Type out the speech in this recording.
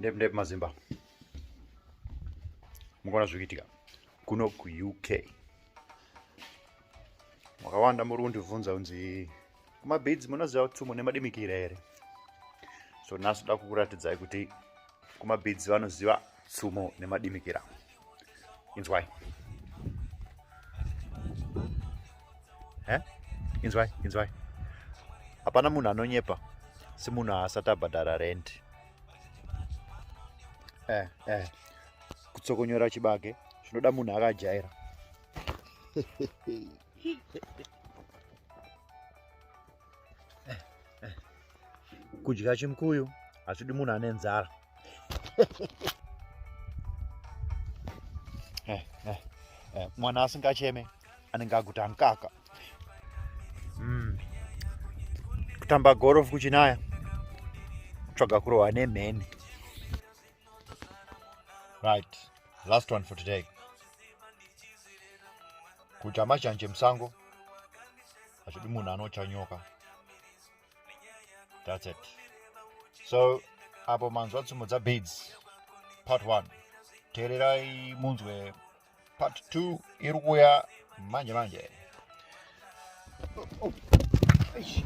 Ndep ndep mazimba. Mukuona zviri kuitika kuno kuUK. Wakawanda muri kundibvunza kunzi kumabhids munoziva tsumo nemadimikira here? So nhasi ndoda kukuratidzai kuti kumabhids vanoziva tsumo nemadimikira. Inzwai. Eh? Inzwai, inzwai. Hapana munhu anonyepa semunhu haasati abhadhara rent. Eh, eh. Kutsokonyora chibage zvinoda munhu akajaira. Eh, eh. Kudya chimukuyu hazvidi munhu ane nzara. Eh, eh, eh, mwana asingacheme anenge aguta mukaka. Kutamba gorofu kuchinaya kutsvaga kurohwa nemheni. Right, last one for today. Kudya mazhanje musango hazvidi munhu anotya nyoka. That's it. So apo manzwa tsumo dzabeads part 1, teererai munzwe part 2 iri kuuya manje manje. Oh, oh. Eish.